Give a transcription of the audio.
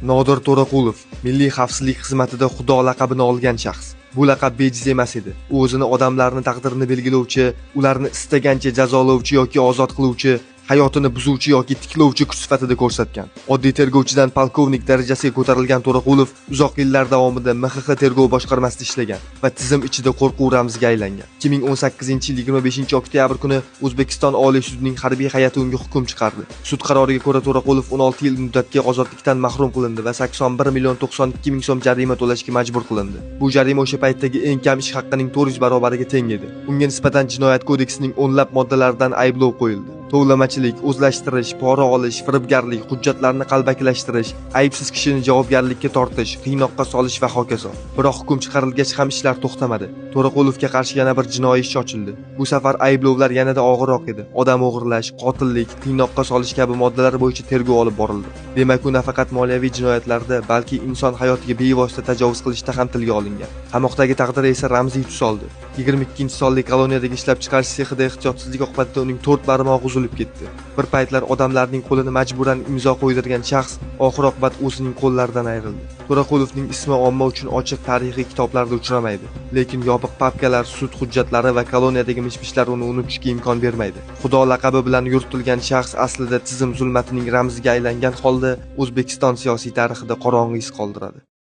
Nodir To'raqulov Milliy xavfsizlik xizmatida Xudo laqabini olgan shaxs. Bu laqab bejiz emas edi. U o'zini odamlarni taqdirini belgilovchi, ularni istagancha jazolovchi yoki ozod qiluvchi, hayotini buzuvchi yoki tiklovchi kuch sifatida ko'rsatgan. Oddiy tergovchidan polkovnik darajasiga ko'tarilgan To'raqulov uzoq yillar davomida MXX tergov boshqarmasida ishlagan va tizim ichida qo'rquv ramziga aylangan. 2018-yil 25-oktyabr kuni O'zbekiston Oliy sudining harbiy hay'ati unga hukm chiqardi. Sud qaroriga ko'ra, To'raqulov 16 yil muddatga ozodlikdan mahrum qilindi va 81 million 92 ming so'm jarima to'lashga majbur qilindi. Bu jarima o'sha paytdagi eng kam ish haqining 400 barobariga teng edi. Unga nisbatan Jinoyat kodeksining o'nlab moddalaridan ayblov qo'yildi. Tovlamachilik, o'zlashtirish, pora olish, firibgarlik, hujjatlarni qalbakilashtirish, aybsiz kishini javobgarlikka tortish, qiynoqqa solish va hokazo. Biroq hukm chiqarilgach ham ishlar to'xtamadi. To'raqulovga qarshi yana bir jinoiy ish ochildi. Bu safar ayblovlar yanada og'irroq edi. Odam o'g'irlash, qotillik, qiynoqqa solish kabi moddalar bo'yicha tergov olib borildi. Demak, u nafaqat moliyaviy jinoyatlarda, balki inson hayotiga bevosita tajovuz qilishda ham tilga olingan. Qamoqdagi taqdiri esa ramziy tus oldi. 22-sonli koloniyadagi ishlab chiqarish sexida ehtiyotsizlik oqibatida uning 4 barmog'i uzilib ketdi. Bir paytlar odamlarning qo'lini majburan imzo qo'ydirgan shaxs oxir-oqibat o'zining qo'llaridan ayrildi. To'raqulovning ismi omma uchun ochiq tarixiy kitoblarda uchramaydi, lekin yopiq papkalar, sud hujjatlari va koloniyadagi mish-mishlar uni unutishga imkon bermaydi. Xudo laqabi bilan yuritilgan shaxs aslida tizim zulmatining ramziga aylangan holda O'zbekiston siyosiy tarixida qorong'i iz qoldiradi.